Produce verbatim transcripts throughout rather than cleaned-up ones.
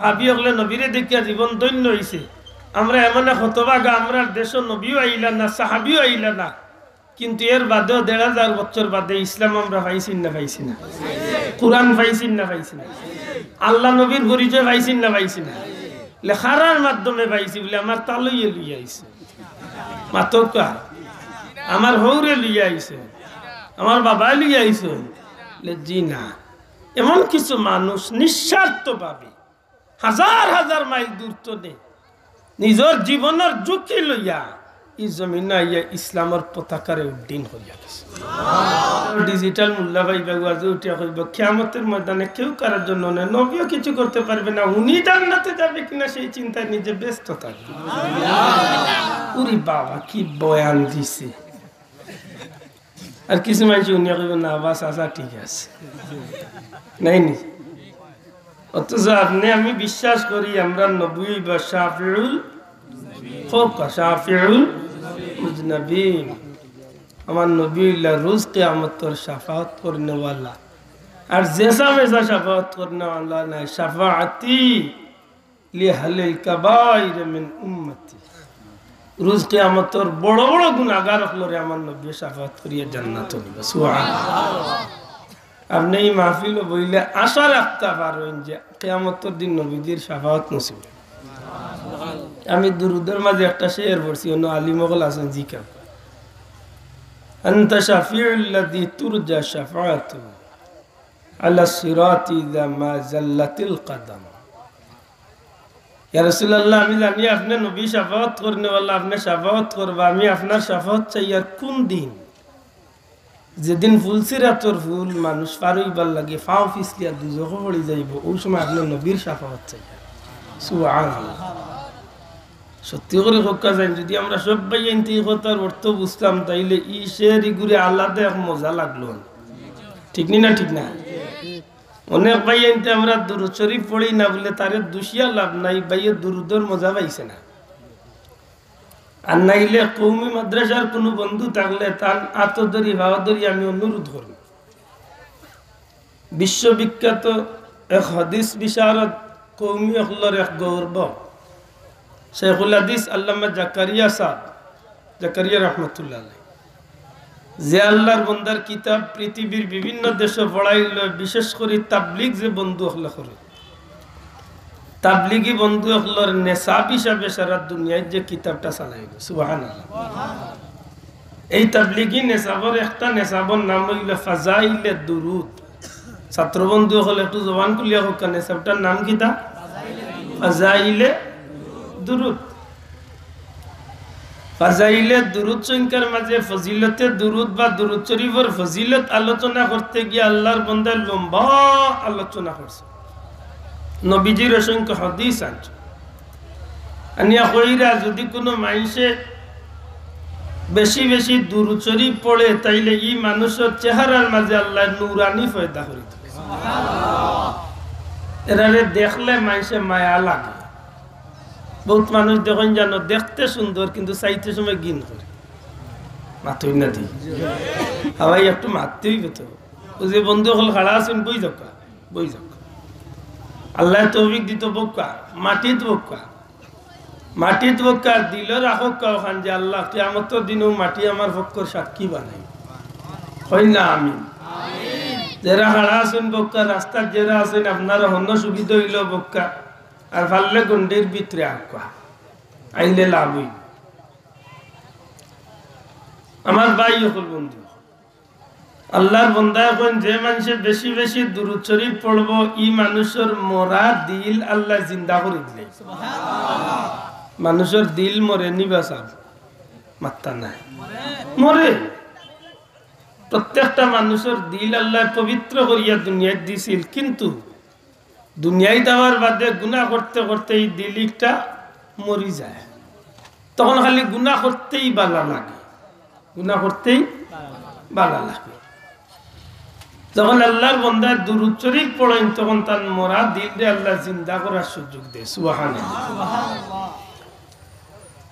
সাহাবি অকলে নবীরে দেখিয়া জীবন ধন্য অইছে। আমরা এমন এক হতভাগা, আমরার দেশো নবীও আইলা না, সাহাবিও আইলা না, কিন্তু এর বাদেও দেড় হাজার বছর বাদে ইসলাম আমরা পাইছি না পাইছি না? কোরআন পাইছি না পাইছি না? আল্লাহ নবীর পরিচয় পাইছি না পাইছি না? লেখারার মাধ্যমে পাইছি বলে আমার তালইয়ে লইয়া আইছে। মাতকা, আমার হৌরে লইয়া আইছে, আমার বাবা লইয়া আইছে। লে জি না, এমন কিছু মানুষ নিঃস্বার্থভাবে হাজার হাজার মাইল দূর তনে নিজর জীবনর ঝুঁকি লইয়া ই জমিনো আইয়া ইসলামর পতাকারে উড্ডীন করিয়া গেছে। ডিজিটাল মোল্লা ভাই বাবু আজ উঠিয়া কইব, কিয়ামতের ময়দানে কেউ কারোর জন্য নেই, নবীও কিছু করতে পারবে না, উনি জান্নাতে যাবে কিনা সেই চিন্তায় নিজে ব্যস্ত থাকবে। উরি বাবা, কি বয়ান দিছে! আর কিছু মানুষ উনি কইব, "না, বাস, আচ্ছা, ঠিক আছে।" নাই নি? অথচ আপনি আমি বিশ্বাস করি, আমরা নবী বা শাফিউল, হোক শাফিউল মুজনাবিন। আমার নবী অইলা রোজ কিয়ামতর শাফাআত করনেওয়ালা। আর যেসা মেসা শাফাআত করনেওয়ালা নাই, শাফাআতি লিআহলিল কাবাইর মিন উম্মতি। রোজ কিয়ামতর বড় বড় গুনাগার অকলরে আমার নবী শাফাআত করিয়া জান্নাতো নিবা। সুবহানাল্লাহ। আপনি এই মাহফিলো বইলে আশা রাখতা পারইন যে কিয়ামতর দিন নবীজির শাফাআত নসিব। আমি দুরুদর মাঝে একটা শের পড়ছি, অন্য আলিম অকল আছইন, জিকার, "আনতা শাফিউল্লাযী তুরজা শাফাআতুহু আলা সিরাতি ইযা মা জাল্লাতিল কাদাম।" ইয়া রাসূলুল্লাহ, আমি জানি আপনে নবী শাফাআত করনেওয়ালা, আপনে শাফাআত করবা, আমি আপনার শাফাআত চাইয়ার কুন দিন? যেদিন ফুলসিরাতর ফুল মানুষ পার অইবার লাগি পাও ফিছলিয়া দুজখো পড়ি যাইবো, অউ সময় আপনে নবীর শাফাআত চাইয়ার। সুবহানাল্লাহ। সত্যি করি কউক্কা যাইন, যুদি আমরা সব ভাইয়াইন্তে ই কথার অর্থ বুঝতাম, তাইলে ই শের ইগুরে আলাদা এক মজা লাগলো। ঠিক নি না? ঠিক না? অনেক ভাইয়াইন্তে আমরা দুরুদ শরিফ পড়ি না বুলে তারে দুষিয়া লাভ নাই, ভাইয়ে দুরুদর মজা পাইছে না। আর নাইলে কওমি মাদ্রাসার কুনু বন্ধু থাকলে তান আতো ধরি, পাও ধরি আমি অনুরোধ করমু। বিশ্ববিখ্যাত এক হাদিস বিশারদ, কওমি অকলর এক গৌরব, শেখুল হাদিস আল্লামা জাকারিয়া সাব, জাকারিয়া রহমতুল্লাহ আলাইহি, যে আল্লার বন্দার কিতাব পৃথিবীর বিভিন্ন দেশো পড়াইল, বিশেষ করি তাবলিগ যে বন্ধু অকলে করে, তাবলিগি বন্ধু অকলর নেশাব হিসাবে সারা দুনিয়াত যে কিতাবটা চালাইল, সুবহানাল্লাহ। এই তাবলিগি নেশাবর একটা নেশাবর নাম অইল ফাজাইলে দুরুদ। ছাত্র বন্ধু অকল একটু জবান খুলিয়া কউক্কা, নেশাবটার নাম কিতা? ফাজাইলে দুরুদ। ফাজাইলে দুরুদ সংখ্যার মাঝে ফজিলতে দুরুদ বা দুরুদ শরিফর ফজিলত আলোচনা করতে গিয়া আল্লার বন্দায় লম্বা আলোচনা করছে। নবীজির অসংখ্য হাদিস আনছে। আনিয়া কইরা যুদি কুনু মাইনষে বেশি বেশি দুরুদ শরিফ পড়ে, তাইলে ই মানুষর চেহারার মাঝে আল্লায় নুরানি পয়দা করি দিবে। এরারে দেখলে মাইনষে মায়া লাগে। বউত মানুষ দেখইন জানো, দেখতে সুন্দর, কিন্তু চাইতে সময় ঘিন করে। মাতইন না দি। হাবাই একটু মাততে অইবে তো। অউ যে বন্ধু অকল খাড়া আছইন, বই যাউক্কা, বই যাউক্কা। আল্লায় তৌফিক দিতো বউক্কা, মাটিত বউক্কা। মাটিত বউক্কা, দিলো রাখউক্কা অখান যে, "আল্লাহ, কিয়ামতর দিন অউ মাটি আমার পক্ষর সাক্ষী বানাইও।" কইন না আমিন। যেরা খাড়া আছইন বউক্কা, রাস্তাত যেরা আছইন, আপনারা হনো সুবিধা অইলো বউক্কা। আর পারলে গন্ডির ভিতরে আউক্কা, আইলে লাভ অইবো। আমার ভাই অকল, বন্ধু, আল্লার বন্দায় কইন, যে মানষে বেশি বেশি দুরুদ শরিফ পড়বো, ই মানুষর মরা দিল আল্লায় জিন্দা করি দিলে। মানুষর দিল মরে নি বা সাব? মাত্তা নাই, মরে। প্রত্যেকটা মানুষর দিল আল্লায় পবিত্র করিয়া দুনিয়াত দিছিল, কিন্তু দুনিয়াত আওয়ার বাদে গুনা করতে করতে ই দিল ইকটা মরি যায়। তখন খালি গুনা করতেই বালা লাগে, গুনা করতেই বালা লাগে। যখন আল্লার বন্দায় দুরুদ শরিফ পড়ইন, তখন তান মরা দিলরে আল্লায় জিন্দা করার সুযোগ দেয়। সুবহানাল্লাহ।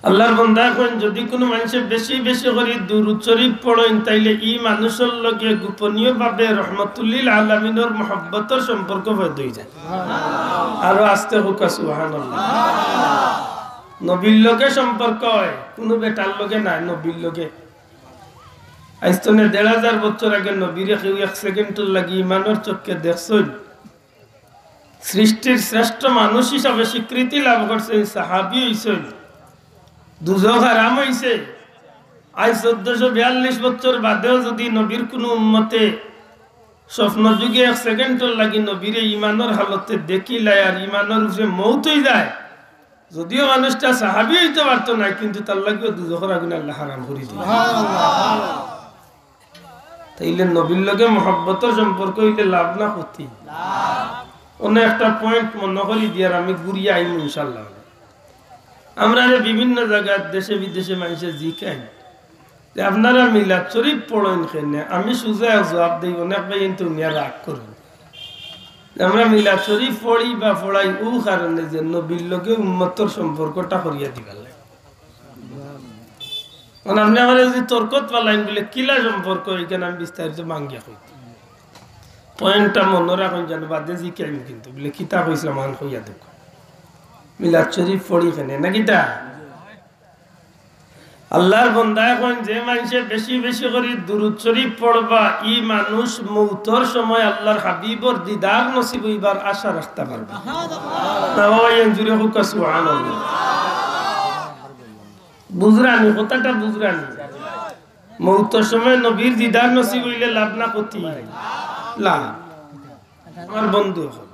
আল্লাহর বন্দায় কইন, যদি কুনু মানষে বেশি বেশি করি দুরূদ শরীফ পড়ইন, তাইলে ই মানুষর লগে গোপনীয়ভাবে রহমতুল্লিল আলামিনর মহব্বতর সম্পর্ক পয়দা অই যায়। আরো আস্তে কউক্কা, সুবহানাল্লাহ। নবীর লগে সম্পর্ক অয়, কুনু বেটার লগে নায়, নবীর লগে। আইজ তনে দেড় হাজার বছর আগে নবীরে কেউ এক সেকেন্ডর লাগি ইমানর চক্ষে দেখছইন? সৃষ্টির শ্রেষ্ঠ মানুষ হিসাবে স্বীকৃতি লাভ করছইন, সাহাবী অইছইন, দুজখ হারাম অইছে। আইজ চৌদ্দশো বিয়াল্লিশ বছর বাদেও যদি নবীর কুনু উম্মতে স্বপ্ন যুগে এক সেকেন্ডর লাগি নবীরে ইমানর হালতে দেখিলায় আর ইমানর উপরে মউত অই যায়, যদিও মানুষটা সাহাবী অইতো পারতো নায়, কিন্তু তার লাগিও দুজখর আগুন আল্লায় হারাম করি দিলা। তাইলে নবীর লগে মহব্বতর সম্পর্ক অইলে লাভ না ক্ষতি? অনো একটা পয়েন্ট মনো করি দিয়ার আমি ঘুরিয়া আইমু ইনশাআল্লাহ। আমরারে বিভিন্ন জাগাত দেশে বিদেশে মানষে জিকাইন যে, "আপনারা মিলাদ শরীফ পড়ইন কেনে?" আমি সুজা এক জুয়াব দেই, অনেক ভাইয়াইন্তে হুনিয়া রাগ করইন। আমরা মিলাদ শরীফ পড়ি বা পড়াই অউ কারণে যে নবীর লগে উম্মতর সম্পর্কটা করিয়া দিবার লাগি। মানে আপনে আমারে যদি তর্কত ফালাইন বুলে কিলা সম্পর্ক, ইখান আমি বিস্তারিত ভাঙ্গিয়া কইতাম। পয়েন্টটা মনো রাখইন যেন, বাদে জিকাইমু কিন্তু। বুলে কিতা কইছলাম, অখন কইয়া দেউক্কা। মিলাদ শরীফ পড়ি কেনে, না কিতা? আল্লাহর বন্দায় কইন, যে মানষে বেশি বেশি করি দুরূদ শরীফ পড়বা, ই মানুষ মউতর সময় আল্লাহর হাবিবর দিদার নসিব অইবার আশা রাখতা পারবা। না বাবা, ইয়ান জুরে কউক্কা সুবহানাল্লাহ। বুঝরানি, কথাটা বুঝরানি। মউতর সময় নবীর দিদার নসিব অইলে লাভ না ক্ষতি? লাভ। আমার বন্ধু অকল,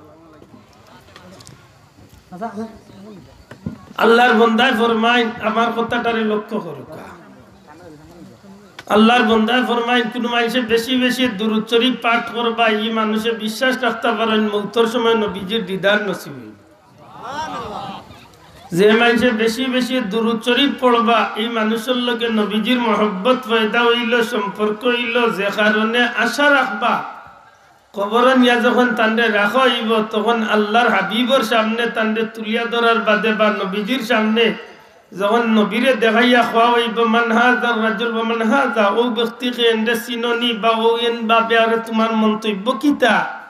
আল্লাহর বন্দায় ফরমাইন, আমার কথাটারে লক্ষ্য করউক্কা। আল্লাহর বন্দায় ফরমাইন, কুনু মানষে বেশি বেশি দুরূদ শরীফ পাঠ করবা, ই মানুষে বিশ্বাস রাখতা পারইন মউতর সময় নবীজির দিদার নসিব অইবো। যে মানষে বেশি বেশি দুরূদ শরীফ পড়বা, ই মানুষর লগে নবীজির মহব্বত পয়দা অইলো, সম্পর্ক অইলো, যে কারণে আশা রাখবা, কবরো নিয়া যখন তানরে রাখা অইবো, তখন আল্লাহর হাবিবর সামনে তানরে তুলিয়া ধরার বাদে বা নবীজির সামনে যখন নবীরে দেখাইয়া কওয়া অইবো, "মান হাজার রাজুল ওয়া মান হাজা", অউ ব্যক্তিকে এনরে চিনোনি বা অউ এন বা বেয়ারে তুমার মন্তব্য কিতা?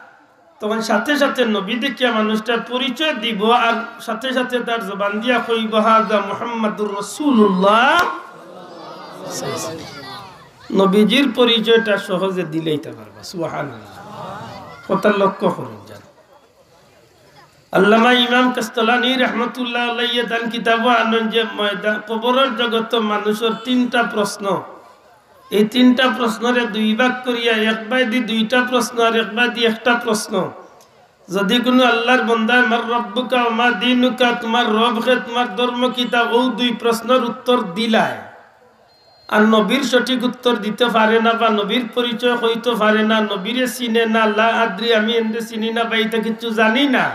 তখন সাথে সাথে নবী দেখিয়া মানুষটার পরিচয় দিবো, আর সাথে সাথে তার জবান দিয়া কইবো, "হাজা মুহাম্মাদুর রাসূলুল্লাহ।" নবীজির পরিচয়টা সহজে দিলাইতা পারবা। সুবহানাল্লাহ। কথা লক্ষ্য করইন যান। আল্লামা ইমাম কাস্তালানী রহমতুল্লাহ আলাইহি তান কিতাবো আনইন যে ময়দান, কবরর জগতো মানুষর তিনটা প্রশ্ন। এই তিনটা প্রশ্নরে দুই ভাগ করিয়া, এক বায়দি দুইটা প্রশ্ন আর এক বায়দি একটা প্রশ্ন। যদি কুনু আল্লাহর বন্দায় "মান রব্বুকা ওয়া মা দীনুকা", তুমার রব কে, তুমার ধর্ম কিতা, অউ দুই প্রশ্নর উত্তর দিলায়, আর নবীর সঠিক উত্তর দিতো পারে না বা নবীর পরিচয় কইতো পারে না, নবীরে চিনে না, "লা আদ্রি", আমি এনরে চিনি না বা ইতা কিচ্ছু জানি না,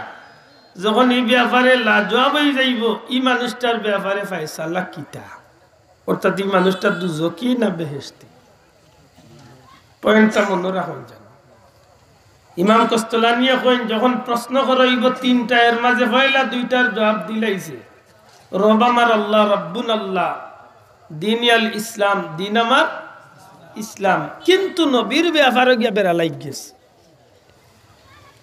যখন ই বেয়াপারে লাজওয়াব অইযাইবো, ই মানুষটার বেয়াপারে ফয়সালা কিতা? অর্থাৎ ই মানুষটা দুজখি না বেহেশতি? পয়েন্টটা মনো রাখইন যান। ইমাম কস্তলানিয়ে কইন, যখন প্রশ্ন করা অইবো তিনটা, এর মাঝে পয়লা দুইটার জুয়াব দিলাইছে, "রব আমার আল্লাহ, রব্বুন আল্লাহ, দীন আল ইসলাম, দীন আমার ইসলাম।" কিন্তু নবীর বেয়াপারো গিয়া বেড়া লাগি গেছে।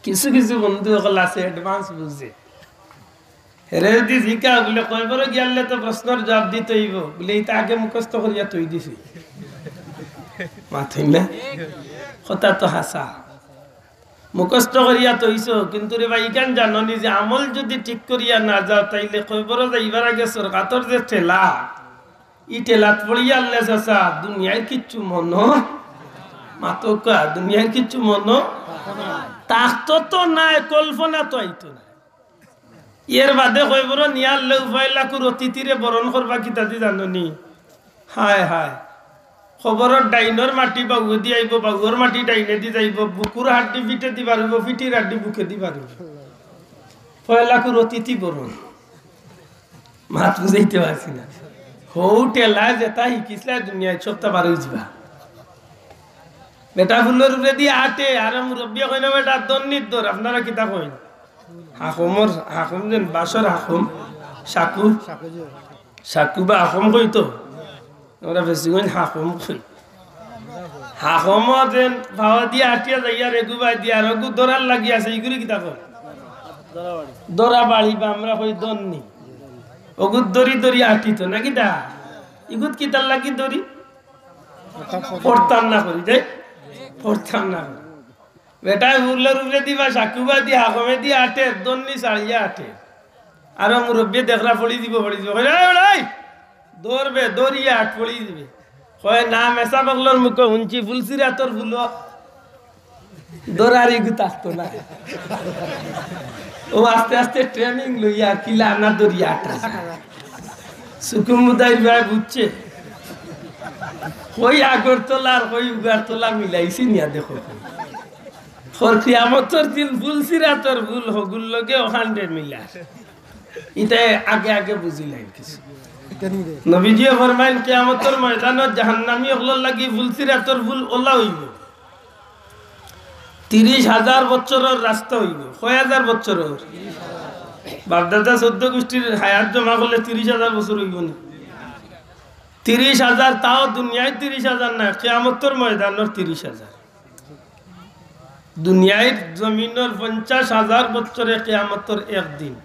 কিছু কিছু বন্ধু অকল আছে, advance বুঝে। হেরে যদি জিকা বুলে, "কয়বরো গিয়ালে তো প্রশ্নর জুয়াব দিতে অইবো", বুলে, "ইতা আগে মুখস্থ করিয়া থই দিছি।" মাতইন না? কথা তো হাছা। মুখস্থ করিয়া থইছো, কিন্তু রে ভাই, ইখান জানো নি যে আমল যদি ঠিক করিয়া না যাও, তাইলে কয়বরো যাইবার আগে সরকাতর যে ঠেলা, ই ঠেলাত পড়িয়া আল্লাহ চাচা, দুনিয়ার কিচ্ছু মনো, মাতউক্কা, দুনিয়ার কিচ্ছু মনো থাকতো তো নায়, কল্পনা তো আইতো না। এর বাদে কয়বরো নিয়ার লেউ পয়লাকুর অতিথিরে বরণ করবা কিতাদি জানো নি? হায় হায়, কবরর ডাইনর মাটি বাউয়েদি আইবো, বাউর মাটি ডাইনেদি যাইবো, বুকুর হাড্ডি পিঠেদি বারইবো, পিঠির হাড্ডি বুকেদি বারইবো। পয়লাকুর অতিথি বরণ। মাত বুঝাইতে পারছি না। হউ ঠেলায় যেতা হিকিছলায় দুনিয়াত সবতা বারই যিবা। বেটা ফুলর উপরেদি আটে, আর মুরব্বিয়ে কইন, "বেটা দন্নির দর", আপনারা কিতা কইন? হাকমর, হাকম যেন বাসর হাকম, সাকু। সাকুবা হাকম কইতো, আমরা বেশিগঞ্জ হাকম কই। হাকম যেন পাওয়া দিয়া আটিয়া যাইয়ার এগু বায় দিয়া আর ওগু দৌড়ার লাগি আছে, ইগুরে কিতা কয়? দৌড়া বাড়ি বা আমরা কই দন্নি। ওগুত দড়ি দড়ি আটিতো নাকি দা? ইগুত কিতার লাগি দড়ি? পড়তাম না করি, যাই? পড়তাম না করি। বেটায় ফুলর উপরে দিবা, সাকুবা দি, হাকমে দি আটে, দন্নি ছাড়িয়া আটে। আরো মুরব্বি দেখরা পড়ি দিব, পড়ি দিব। কইরা, "এই, এই, দৌড়বে, দৌড়িয়া আট পড়ি দিবে।" কয়, "না, মেসা বগলর মুখে হুনছি, ফুলসিরাতর ফুলো।" দৌড়ার ইগু থাকতো না। ও আস্তে আস্তে ট্রেনিং লইয়া কিলা আনা দৌড়িয়া আটা যায়। সুকুমুদাইর ভাই বুঝছে। কই আগরতলা আর কই উগারতলা মিলাইছি নিয়া দেখো। খর কিয়ামতর দিন ফুলসিরাতর ফুল হগুর লগে ওখানরে মিলা। ইটা আগে আগে বুঝিলাইন কিছু। নবীজিয়ে ফরমাইন, কিয়ামতর ময়দানত জাহান্নামী অকলর লাগি ফুলসিরাতর ফুল ওলা অইবো। তিরিশ হাজার বছরর রাস্তা অইবো। কয় হাজার বছরর? বাপদাদা চৌদ্দ গুষ্টির হায়াত জমা করলে তিরিশ হাজার বছর অইবো নি? তিরিশ হাজার, তাও দুনিয়ার তিরিশ হাজার নায়, কিয়ামতর ময়দানর তিরিশ হাজার। দুনিয়ার জমিনর পঞ্চাশ হাজার বছরে কিয়ামতর একদিন।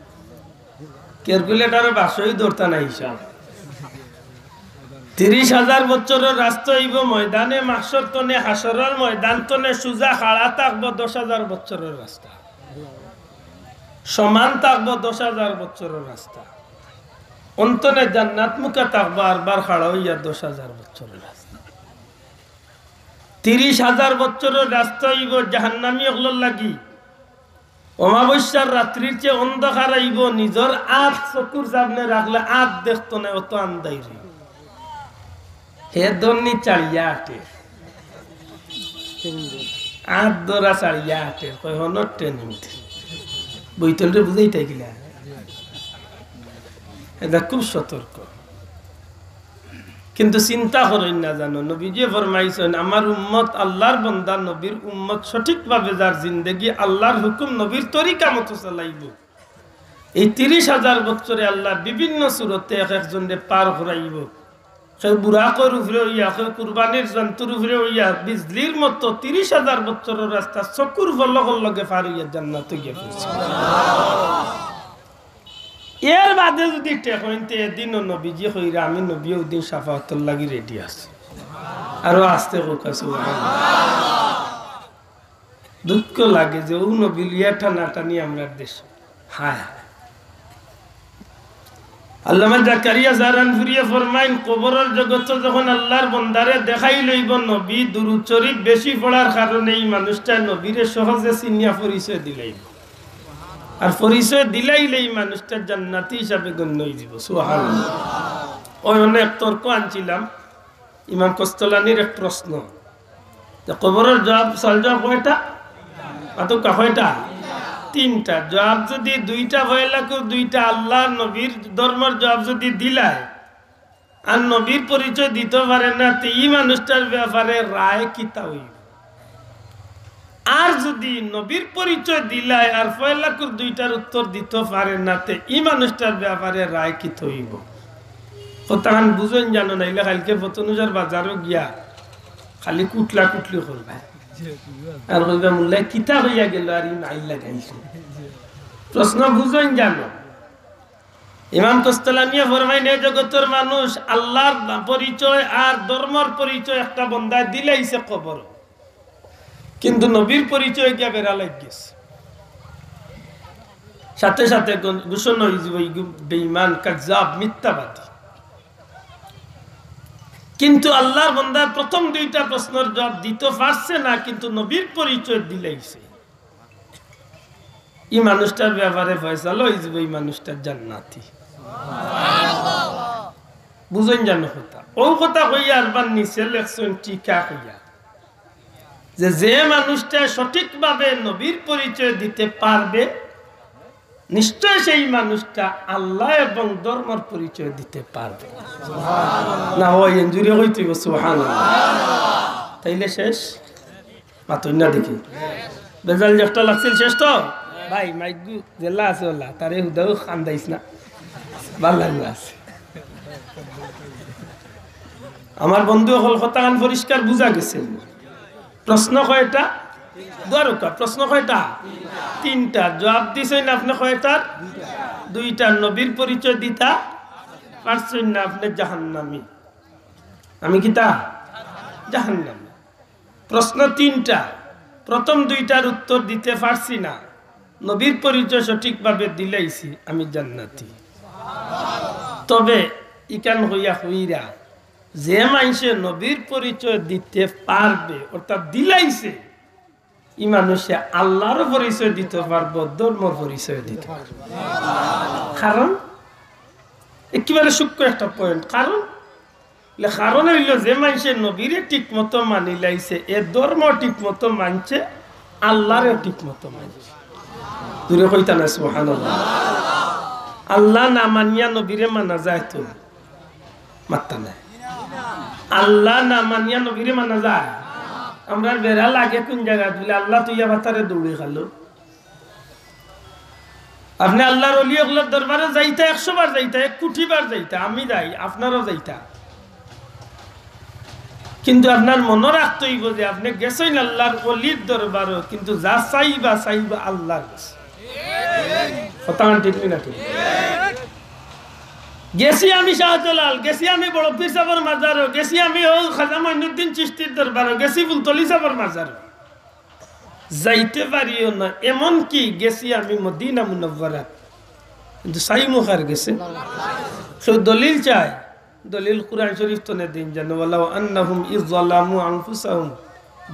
ক্যালকুলেটরো বাক্সই ধরতা না হিসাব। তিরিশ হাজার বছরর রাস্তা অইবো ময়দানে মাহশর তনে, হাশরর ময়দান তনে সুজা খাড়া থাকবো দশ হাজার বছরর রাস্তা। সমান থাকবো দশ হাজার বছরর রাস্তা। অন্তনে জান্নাত মুখা থাকবো আরবার খাড়া অইয়া দশ হাজার বছরর রাস্তা। তিরিশ হাজার বছরর রাস্তা অইবো জাহান্নামী অকলর লাগি। অমাবস্যার রাত্রির চেয়ে অন্ধকার আইবো, নিজর আত চকুর সামনে রাখলে আত দেখতো নায়, অত আন্দাইর অইবো। হে দন্নি ছাড়িয়া আটে, আত ধরা ছাড়িয়া আটে, কয় হনো ট্রেনিং। বইতলরে বুঝাইতায় কিলা? এটা খুব সতর্ক। কিন্তু চিন্তা করইন না জানো, নবীজিয়ে ফরমাইছইন, আমার উম্মত আল্লার বন্দা, নবীর উম্মত সঠিকভাবে যার জিন্দেগি আল্লার হুকুম নবীর তরিকা মতো চালাইবো, এই তিরিশ হাজার বছরে আল্লায় বিভিন্ন সুরতে এক একজনরে পার করাইবো। কেউ বুরাকর উপরে অইয়া, কেউ কুরবানির জন্তুর উপরে অইয়া, বিজলির মতো তিরিশ হাজার বছরর রাস্তা চকুর পলকর লগে পার অইয়া জান্নাতো গিয়া পৌঁছে। এর বাদে যুদি ঠেকইন তে এদিনও নবীজি কইরা, আমি নবী ওদিন শাফাআতর লাগি রেডি আছি। আরো আস্তে কউক্কা সুবহানাল্লাহ। দুঃখ লাগে যে অউ নবী লইয়া টানাটানি আমরার দেশো। হায় হায়। আল্লামা জাকারিয়া সাহারানপুরিয়ে ফরমাইন, কবরর জগতো যখন আল্লার বন্দারে দেখাই লইবো নবী, দুরূদ শরীফ বেশি পড়ার কারণে ই মানুষটায় নবীরে সহজে চিনিয়া পরিচয় দিলাইবো। আর পরিচয় দিলাইলে ই মানুষটা জান্নাতি হিসাবে গণ্য অইযিবো। সুবহানাল্লাহ। ওই অনেক তর্ক আনছিলাম, ইমাম কস্তলানির এক প্রশ্ন, যে কবরর জবাব, সওয়াল জবাব কয়টা? মাতউক্কা কয়টা? তিনটা। জবাব যুদি দুইটা, পয়লাকুর দুইটা আল্লার নবীর ধর্মর জবাব যুদি দিলায়, আর নবীর পরিচয় দিতো পারে না, তে ই মানুষটার ব্যাপারে রায় কিতা অইবো? আর যুদি নবীর পরিচয় দিলায় আর পয়লাকুর দুইটার উত্তর দিতো পারে না, তে ই মানুষটার ব্যাপারে রায় কিতা অইবো? কথাখান বুঝইন জানো, নাইলে কাইলকে ফতুনজার বাজারো গিয়া খালি কুটলা কুটলি করবা। আর কইবা, "মুল্লায় কিতা কইয়া গেল আর ই মাইর লাগাইছে।" প্রশ্ন বুঝইন জানো। ইমাম কস্তলানিয়ে ফরমাইন, এ জগতর মানুষ আল্লার পরিচয় আর ধর্মর পরিচয় একটা বন্দায় দিলাইছে কবর, কিন্তু নবীর পরিচয় গিয়া বেড়া লাগি গেছে। সাথে সাথে ঘ-, ঘোষণা অইযিবো, ইগু বেঈমান, কাজ্জাব, মিথ্যাবাদী। কিন্তু আল্লার বন্দায় প্রথম দুইটা প্রশ্নর জবাব দিতো পারছে না, কিন্তু নবীর পরিচয় দিলাইছে। ই মানুষটার ব্যাপারে ফয়সালা অইযিবো, ই মানুষটা জান্নাতি। বুঝইন জানো কথা? অউ কথা কইয়া আরবার নিচে লেখছইন টিকা কইয়া, যে, যে মানুষটা সঠিকভাবে নবীর পরিচয় দিতে পারবে, নিশ্চয় সেই মানুষটা আল্লাহ এবং ধর্মর পরিচয় দিতে পারবে। না হয় এঞ্জুরি হইতে হইব, সুবহানাল্লাহ। তাইলে শেষ? মাতইন না দেখি। বেজাল যেটা লাগছিল শেষ তো? ভাই, মাইকগু জেলা আছে ওলা, তারে হুদাও খান্দাইস না। ভালা লাগলো আছে। আমার বন্ধু অকল, কথাখান পরিষ্কার বুঝা গেছে? প্রশ্ন কয়টা? দুয়ারকা, প্রশ্ন কয়টা? তিনটা। জবাব দিছইন আপনে কয়টার? দুইটা। নবীর পরিচয় দিতা পারছইন না, আপনে জাহান্নামী। আমি কিতা? জাহান্নামী। প্রশ্ন তিনটা, প্রথম দুইটার উত্তর দিতে পারছি না, নবীর পরিচয় সঠিকভাবে দিলাইছি, আমি জান্নাতি। তবে ইখান কইয়া কইরা, যে মানষে নবীর পরিচয় দিতে পারবে, অর্থাৎ দিলাইছে, ই মানষে আল্লাহরও পরিচয় দিতে পারবো, ধর্মর পরিচয় দিতে পারবো। কারণ একেবারে সূক্ষ্ম একটা পয়েন্ট। কারণ, লে কারণ অইলো, যে মানষে নবীরে ঠিক মতো মানিলাইছে, এ ধর্ম ঠিক মতো মানছে, আল্লাহরেও ঠিক মতো মানছে। জোরে কইতা না সুবহানাল্লাহ? আল্লাহ না মানিয়া নবীরে মানা যায় তো? মাত্তা নাই। আল্লাহ না মানিয়া নবীরে মানা যায়? আমরার বেড়া লাগে কোন জাগাত? বুলে আল্লাহ তুইয়া বাতারে দৌড়ে খালো। আপনে আল্লাহর অলি অকলর দরবারো যাইতা, একশো বার যাইতা, এক কোটি বার যাইতা, আমি যাই, আপনারাও যাইতা। কিন্তু আপনার মনো রাখতে অইবো যে আপনে গেছইন আল্লাহর অলির দরবারো, কিন্তু যা চাইবা, চাইবা আল্লাহর গেছে। কথাখান ঠিক নি না ঠিক? গেছি আমি শাহজালাল, গেছি আমি বড় পীর সাবর মাজারো, গেছি আমি ও খাজা মঈনুদ্দিন চিশতির দরবারো, গেছি ফুলতলি সাবর মাজারো। যাইতে পারিও না, এমনকি গেছি আমি মদিনা মুনাওয়ারাত, কিন্তু চাইমু কার গেছে? কেউ দলিল চায়? দলিল কুরআন শরীফ তনে দেইন জানো, "ওয়ালাউ আন্নাহুম ইয যালামু আনফুসাহুম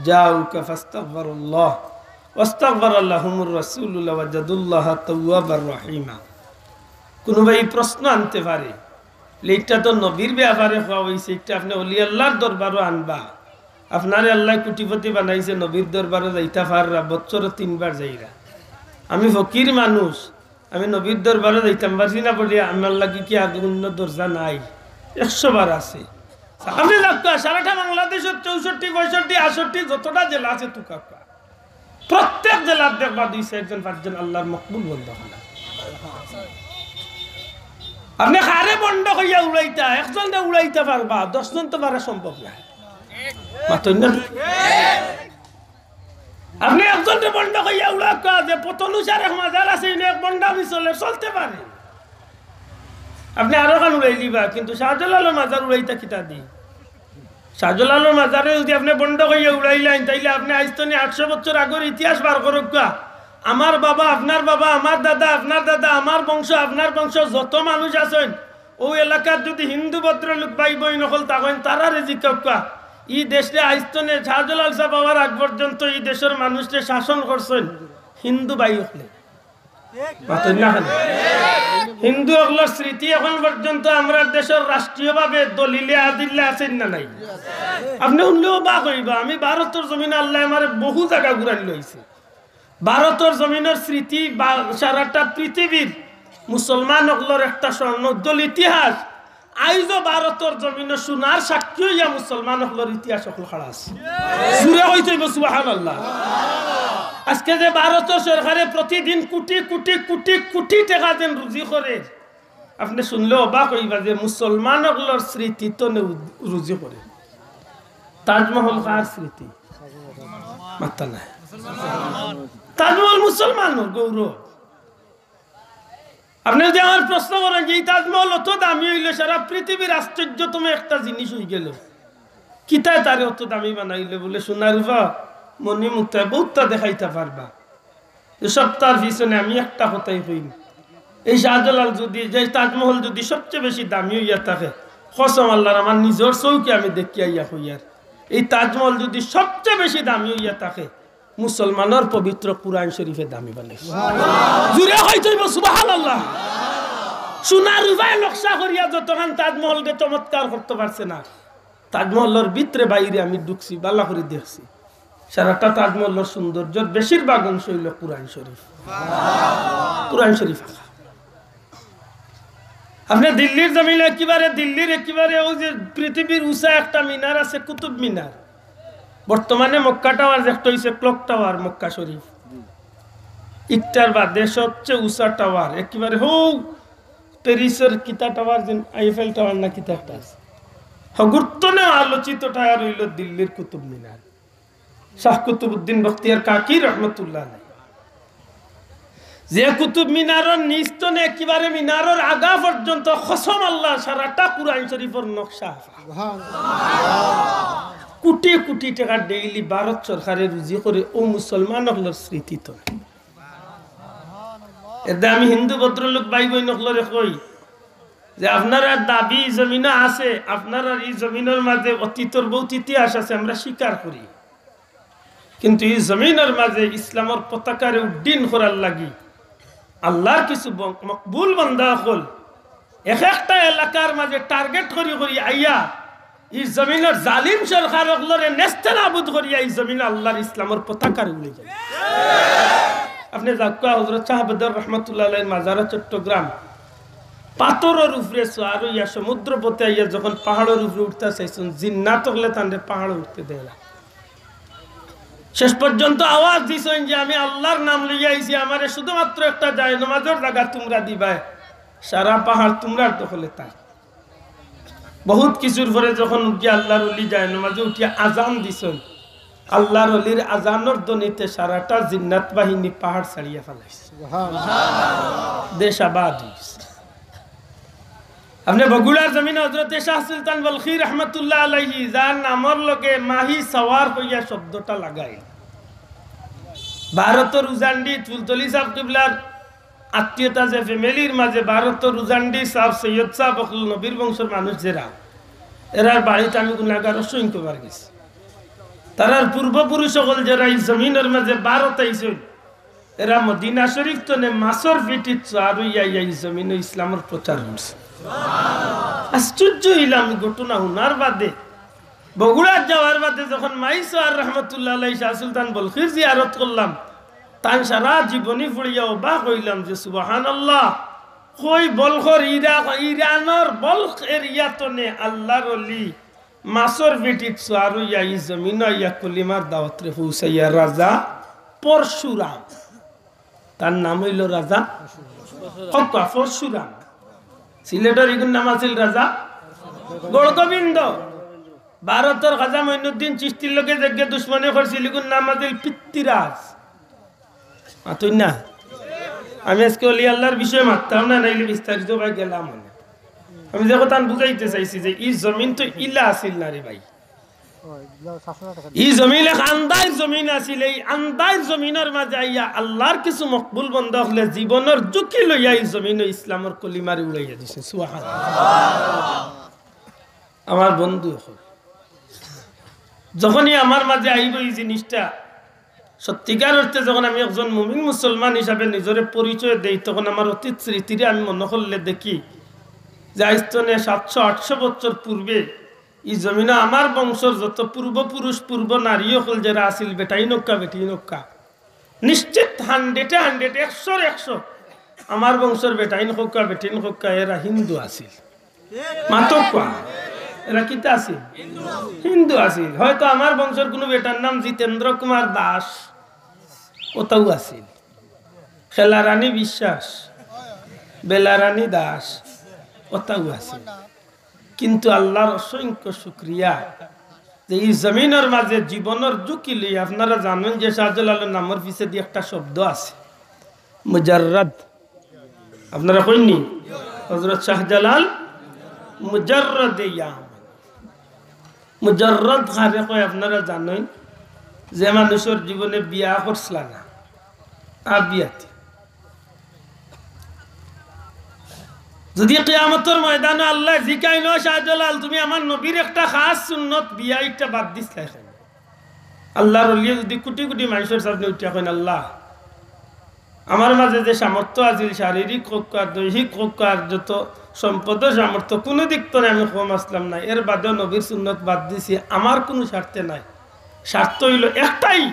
জাউকা ফাস্তাগফারুল্লাহ ওয়াস্তাগফারা লাহুমুর রাসূলু লাওয়াজাদুল্লাহা তাওয়াবার রহিমা।" কুনুবায় ই প্রশ্ন আনতে পারে, লে ইটা তো নবীর ব্যাপারে কওয়া অইছে, ইটা আপনে অলি আল্লাহর দরবারো আনবা। আপনারে আল্লায় কোটিপতি বানাইছে, নবীর দরবারো যাইতা পাররা, বছরো তিনবার যাইরা। আমি ফকির মানুষ, আমি নবীর দরবারো যাইতাম পারছি না বলিয়া আমার লাগি কি আর অন্য দরজা নাই? একশো বার আছে। আপনে যাউক্কা, সারাটা বাংলাদেশো চৌষট্টি, পঁয়ষট্টি, আটষট্টি যতটা জেলা আছে তুকাউক্কা। প্রত্যেক জেলাত দেখবা দুই চাইরজন পাঁচজন আল্লাহর মকবুল বন্দা খানা। আপনে কারে বন্ড কইয়া উড়াইতা, একজনরে উড়াইতা পারবা, দশজন তো পারা সম্ভব নায়। মাতইন না? আপনে একজনরে বন্ড কইয়া উড়াউক্কা, যে পতনুষার এক মাজার আছে, ইনো এক বন্ডামি চলে, চলতে পারে। আপনে আরো খান উড়াইলিবা, কিন্তু শাহজালালর মাজার উড়াইতা কিতা দি? শাহজালালর মাজারে যুদি আপনে বন্ড কইয়া উড়াইলাইন, তাইলে আপনে আইজ তনে আটশো বছর আগর ইতিহাস বার করউক্কা। আমার বাবা, আপনার বাবা, আমার দাদা, আপনার দাদা, আমার বংশ, আপনার বংশ, যত মানুষ আছইন, অউ এলাকাত যুদি হিন্দু ভদ্রলোক ভাই বইন অকল থাকইন, তারারে জিকাউক্কা, ই দেশরে আইজ তনে শাহজালাল সাব আওয়ার আগ পর্যন্ত ই দেশর মানুষরে শাসন করছইন হিন্দু ভাই অকলে। মাতইন না কেনে? হিন্দু অকলর স্মৃতি এখন পর্যন্ত আমরার দেশর রাষ্ট্রীয়ভাবে দলিলে আদিল্লা আছে না নাই? আপনে হুনলে অবাক অইবা, আমি ভারতর জমিনো আল্লায় আমারে বহু জাগা ঘুরাইল অইছে। ভারতর জমিনর স্মৃতি বা সারাটা পৃথিবীর মুসলমান অকলর একটা স্বর্ণোজ্জ্বল ইতিহাস। আইজও ভারতর জমিনো সোনার সাক্ষী অইয়া মুসলমান অকলর ইতিহাস অকল খাড়া আছে। জুরে কইতে অইবো সুবহানাল্লাহ। আজকে যে ভারতর সরকারে প্রতিদিন কোটি কোটি কোটি কোটি টেকা যেন রুজি করে, আপনে হুনলে অবাক অইবা যে মুসলমান অকলর স্মৃতি তনে রুজি করে। তাজমহল কার স্মৃতি? মাত্তা নাই। তাজমহল মুসলমানর গৌরব। আপনে যুদি আমারে প্রশ্ন করইন যে ই তাজমহল অত দামি অইলো, সারা পৃথিবীর আশ্চর্যতম একটা জিনিস অইগেলো, কিতায় তারে অত দামি বানাইলো? বুলে, সোনা রুপা, মণি মুক্তা, বউততা দেখাইতা পারবা। যে সবতার পিছনে আমি একটা কথাই কইমু, এই শাহজালাল যুদি, যে তাজমহল যুদি সবচে বেশি দামি অইয়া থাকে, কসম আল্লাহর, আমার নিজর চউখে আমি দেখিয়া আইয়া কইয়ার, এই তাজমহল যুদি সবচে বেশি দামি অইয়া থাকে, মুসলমানর পবিত্র কুরআন শরীফে দামি বানাইছে। জুরে কইতে অইবো সুবহানাল্লাহ। সোনা রুপায় নকশা করিয়া যতখান তাজমহলরে চমৎকার করতে পারছে না, তাজমহলর ভিতরে বাইরে আমি ঢুকছি, ভালা করি দেখছি, সারাটা তাজমহলর সৌন্দর্যর বেশিরভাগ অংশ অইলো কুরআন শরীফ, কুরআন শরীফ আঁকা। আপনে দিল্লির জমিনো একেবারে, দিল্লির একেবারে অউ যে পৃথিবীর উচা একটা মিনার আছে, কুতুব মিনার, বর্তমানে মক্কা টাওয়ার, একটা অইছে ক্লক টাওয়ার মক্কা শরীফ, ইকটার বাদে সবচে উচা টাওয়ার, একেবারে হউ প্যারিসর কিতা টাওয়ার যেন, আইফেল টাওয়ার না কিতা একটা আছে। হগুরতনে আলোচিত টাওয়ার অইলো দিল্লির কুতুব মিনার। শাহ কুতুবউদ্দিন বখতিয়ার কাকি রহমতুল্লাহ আলাইহি। যে কুতুব মিনারর নিচ তনে একেবারে মিনারর আগা পর্যন্ত কসম আল্লাহ সারাটা কুরআন শরীফর নকশা। কোটি কোটি টেকা ডেইলি ভারত সরকারে রুজি করে অউ মুসলমান অকলর স্মৃতি তনে। এরদায় আমি হিন্দু ভদ্রলোক ভাই বইন অকলরে কই যে আপনারার দাবি ই জমিনো আছে, আপনারার ই জমিনর মাঝে অতীতর বউত ইতিহাস আছে, আমরা স্বীকার করি। কিন্তু ই জমিনর মাঝে ইসলামর পতাকারে উড্ডীন করার লাগি আল্লার কিছু ব-, মকবুল বান্দা অকল এক একটা এলাকার মাঝে টার্গেট করি করি আইয়া ই জমিনর জালিম সরকার অকলরে নেস্তেনাবুদ করিয়া ই জমিনো আল্লার ইসলামর পতাকারে উড়াই যায়। আপনে যাউক্কা হজরত শাহ বদর রহমতুল্লাহ আলাইহির মাজারো চট্টগ্রাম, পাথরর উপরে সোয়ার অইয়া সমুদ্র পথে আইয়া যখন পাহাড়র উপরে উঠতা চাইছইন, জিন্নাত অকলে তানরে পাহাড়ো উঠতে দেয় না। শেষ পর্যন্ত আওয়াজ দিছইন যে, "আমি আল্লার নাম লইয়া আইছি, আমারে শুধুমাত্র একটা জায়নমাজর জাগা তুমরা দিবায়, সারা পাহাড় তুমরার দখলে থাক।" বউত কিছুর পরে যখন উঠিয়া আল্লার অলি জায়নমাজো উঠিয়া আজান দিছইন, আল্লার অলির আজানর ধ্বনিতে সারাটা জিন্নাত বাহিনী পাহাড় ছাড়িয়া ফালাইছে। দেশ আবাদ অইগেছে। আপনে বগুড়ার জমিনো হজরতে শাহ সুলতান বলখি রহমতুল্লাহ আলাইহি, যার নামর লগে মাহি সওয়ার কইয়া শব্দটা লাগাইল, ভারতর উজানডিত ফুলতলি সাব কিবলার আত্মীয়তা যে ফ্যামিলির মাঝে ভারতর উজানডি সাব, সৈয়দ সাব অকল নবীর বংশর মানুষ যেরা, এরার বাড়িত আমি গুনাগার অসংখ্যবার গেছি। তারার পূর্বপুরুষ অকল যেরা ই জমিনর মাঝে ভারত আইছইন, এরা মদিনা শরীফ তনে মাছর পিঠিত সোয়ার অইয়া আইয়া ই জমিনো ইসলামর প্রচার করছে। আশ্চর্য অইলাম ই ঘটনা হুনার বাদে। বগুড়াত যাওয়ার বাদে যখন মাই সওয়ার রহমতুল্লাহ আলাইহি শাহ সুলতান বলখির জিয়ারত করলাম, তান সারা জীবনী পড়িয়া অবাক অইলাম যে সুবহানাল্লাহ, কই বলখর ইরা-, ইরানর বলখ এরিয়া তনে আল্লার অলি মাছর পিঠিত সোয়ার অইয়া ই জমিনো আইয়া কলিমার দাওয়াতরে পৌঁছাইয়া রাজা পরশুরাম। তার নাম অইলো রাজা কক্কা পরশুরাম। সিলেটর ইগুর নাম আছিল রাজা গৌড়গোবিন্দ। ভারতর খাজা মঈনুদ্দিন চিশতির লগে যেগিয়ে দুশমনি করছিল, ইগুর নাম আছিল পৃথ্বীরাজ। মাতইন না? আমি আজকে অলি আল্লার বিষয়ে মাততাম না, নাইলে বিস্তারিত ভাই গেলাম অনে। আমি যে কথা বুঝাইতে চাইছি যে ই জমিন তো ইলা আছিল না রে ভাই। ই জমিন এক আন্দাইর জমিন আছিল। এই আন্দাইর জমিনর মাঝে আইয়া আল্লার কিছু মকবুল বন্দা অকলে জীবনর ঝুঁকি লইয়া ই জমিনো ইসলামর কলিমারে উড়াইয়া দিছে। সুবহানাল্লাহ। আমার বন্ধু অকল, যখনই আমার মাঝে আইবো ই জিনিসটা, সত্যিকার অর্থে যখন আমি একজন মুমিন মুসলমান হিসাবে নিজরে পরিচয় দেই, তখন আমার অতীত স্মৃতিরে আমি মনো করলে দেখি যে আইজ তনে সাতশো আটশো বছর পূর্বে ই জমিনো আমার বংশর যত পূর্বপুরুষ, পূর্ব নারী অকল যেরা আছিল, বেটাইন অউক্কা, বেটিন অউক্কা, নিশ্চিত হান্ড্রেডে হান্ড্রেড, একশোর একশো, আমার বংশর বেটাইন অউক্কা, বেটিন অউক্কা, এরা হিন্দু আছিল। মাতউক্কা, এরা কিতা আছিল? হিন্দু আছিল। হয়তো আমার বংশর কুনু বেটার নাম জিতেন্দ্র কুমার দাস, অতাউ আছিল। খেলারানী বিশ্বাস, বেলারানী দাস, অতাউ আছিল। কিন্তু আল্লার অসংখ্য শুকরিয়া যে ই জমিনর মাঝে জীবনর ঝুঁকি লইয়া, আপনারা জানইন যে শাহজালালর নামর পিছেদি একটা শব্দ আছে, মুজাররদ। আপনারা কইননি? হজরত শাহজালাল মুজাররদে ইয়ামান। মুজাররদ কারে কয় আপনারা জানইন? যে মানুষর জীবনে বিয়া করছলা না, আবিয়াতি। যদি কিয়ামতর ময়দানো আল্লায় জিকাইন, "ও শাহজালাল, তুমি আমার নবীর একটা খাস সুন্নত বিয়া, ইটা বাদ দিছলায় কেনে?" আল্লার অলিয়ে যদি কোটি কোটি মানষর সামনে উঠিয়া কইন, "আল্লাহ, আমার মাঝে যে সামর্থ্য আছিল, শারীরিক অউক্কা, দৈহিক অউক্কা, যত সম্পদর সামর্থ্য, কুনু দিক তনে আমি কম আছলাম না, এর বাদেও নবীর সুন্নত বাদ দিছি, আমার কুনু স্বার্থে নায়, স্বার্থ অইলো একটাই,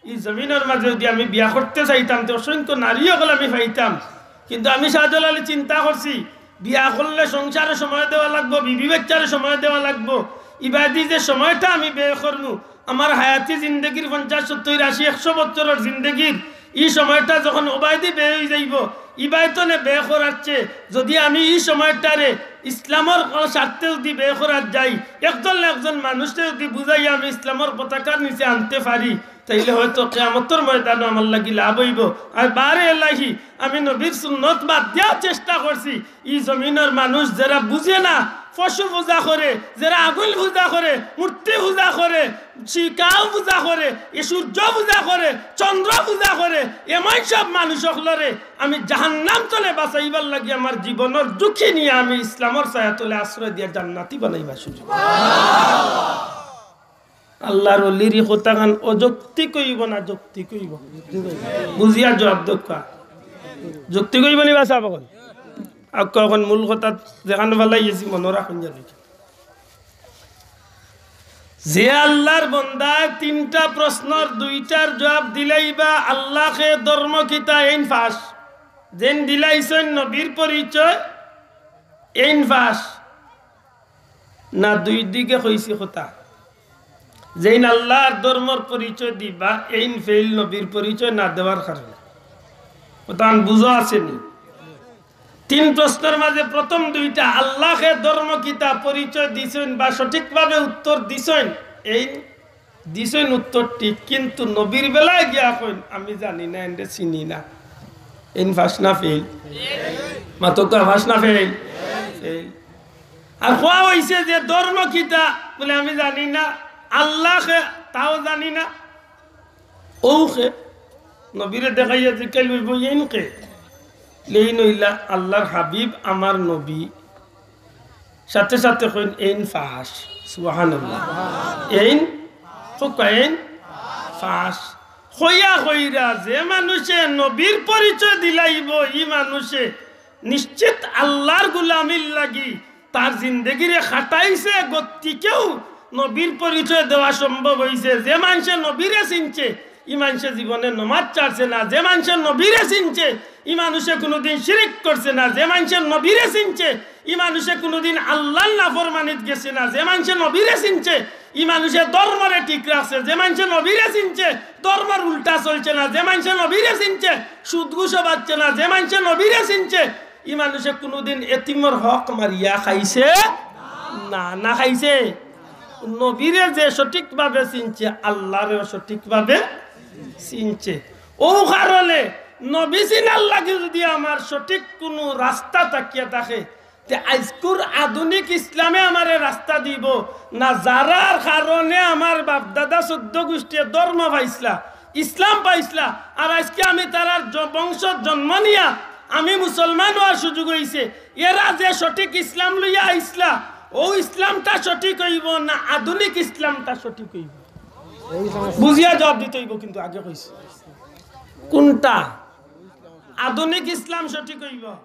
ই জমিনর মাঝে যদি আমি বিয়া করতে চাইতাম, তে অসংখ্য নারী অকল আমি পাইতাম। কিন্তু আমি শাহজালালে চিন্তা করছি, বিয়া করলে সংসারে সময় দেওয়া লাগবো, বিবি বাচ্চারে সময় দেওয়া লাগবো। ইবাদি যে সময়টা আমি ব্যয় করমু, আমার হায়াতি জিন্দেগির পঞ্চাশ, সত্তর, আশি, একশো বছরর জিন্দেগির ই সময়টা যখন ওবায়দি ব্যয় অইযাইবো, ইবায়তনে ব্যয় করাচ্ছে। যদি আমি ই সময়টারে ইসলামর স্বার্থে যদি ব্যয় করার যাই, একজন না একজন মানুষরে যদি বুঝাইয়া আমি ইসলামর পতাকার নিচে আনতে পারি, তাইলে হয়তো কিয়ামতর ময়দানো আমার লাগি লাভ অইবো। আর বারে এলাহি, আমি নবীর সুন্নত বাদ দিয়াও চেষ্টা করছি। ই জমিনর মানুষ যেরা বুঝে না, পশু পূজা করে, যেরা আগুন পূজা করে, মূর্তি পূজা করে, শিকাও পূজা করে, ই সূর্য পূজা করে, চন্দ্র পূজা করে, এমন সব মানুষ অকলরে আমি জাহান্নাম তলে বাঁচাইবার লাগি আমার জীবনর ঝুঁকি নিয়া আমি ইসলামর ছায়া তলে আশ্রয় দিয়া জান্নাতি বানাইবার সুযোগ। আল্লাহর অলির ই কথাখান অযৌক্তিক অইবো না যৌক্তিক অইবো? বুঝিয়া জবাব দেউক্কা। যৌক্তিক অইবো নি বা সাব অকল? আউক্কা, অখন মূল কথা যেখান ফালাই গেছি মনো রাখইন জানি। যে আল্লাহর বন্দায় তিনটা প্রশ্নর দুইটার জবাব দিলাইবা, আল্লাহ কে, ধর্ম কিতা, এইন ফাঁস। যেইন দিলাইছইন নবীর পরিচয়, এইন ফাঁস। না দুই দিকে কইছি কথা। যেইন আল্লাহর ধর্মর পরিচয় দিবা, এইন ফেইল নবীর পরিচয় না দেওয়ার কারণে। কথা বুঝো আছে নি? তিন প্রশ্নর মাঝে প্রথম দুইটা, আল্লাহ কে, ধর্ম কিতা, পরিচয় দিছইন বা সঠিকভাবে উত্তর দিছইন, এইন দিছইন উত্তর ঠিক, কিন্তু নবীর বেলায় গিয়া কইন, "আমি জানি না, এনরে চিনি না।" এইন ফাঁস না ফেইল? মাতউক্কা, ফাঁস না ফেইল? ফেইল। আর কওয়া অইছে যে ধর্ম কিতা, বলে, "আমি জানি না।" আল্লাহ কে, তাও জানি না। অউ কে? নবীরে দেখাইয়া জিকাইল অইবো, "এইন কে?" লেইন অইলা আল্লাহর হাবিব, আমার নবী। সাথে সাথে কইন, "এইন ফাঁস।" সুবহানাল্লাহ। এইন, কউক্কা, এইন ফাঁস। কইয়া কইরা যে মানুষে নবীর পরিচয় দিলাইবো, ই মানুষে নিশ্চিত আল্লাহর গুলামির লাগি তার জিন্দেগিরে খাটাইছে, গতিকেউ নবীর পরিচয় দেওয়া সম্ভব অইছে। যে মানষে নবীরে চিনছে, ই মানষে জীবনে নমাজ ছাড়ছে না। যে মানষে নবীরে চিনছে, ই মানুষে কুনুদিন শিরিক করছে না। যে মানষে নবীরে চিনছে, ই মানুষে কুনুদিন আল্লাহর নাফরমানিত গেছে না। যে মানষে নবীরে চিনছে, ই মানুষে ধর্মরে ঠিক রাখছে। যে মানষে নবীরে চিনছে, ধর্মর উল্টা চলছে না। যে মানষে নবীরে চিনছে, সুদ ঘুষও বাচ্ছে না। যে মানষে নবীরে চিনছে, ই মানুষে কুনুদিন এতিমর হক মারিয়া খাইছে না, না খাইছে? নবীরে যে সঠিকভাবে চিনছে, আল্লাহরেও সঠিকভাবে চিনছে। অউ কারণে নবী চিনার লাগি যদি আমার সঠিক কুনু রাস্তা থাকিয়া থাকে, তে আইজকুর আধুনিক ইসলামে আমারে রাস্তা দিবো না? যারার কারণে আমার বাপদাদা চৌদ্দ গুষ্টিয়ে ধর্ম পাইছলা, ইসলাম পাইছলা, আর আইজকে আমি তারার জ-, বংশত জন্ম নিয়া আমি মুসলমান অওয়ার সুযোগ অইছে। এরা যে সঠিক ইসলাম লইয়া আইছলা, অউ ইসলামটা সঠিক অইবো না আধুনিক ইসলামটা সঠিক অইবো? বুঝিয়া জবাব দিতে অইবো, কিন্তু আগে কইছি কুনটা? আধুনিক ইসলাম সঠিক অইবো?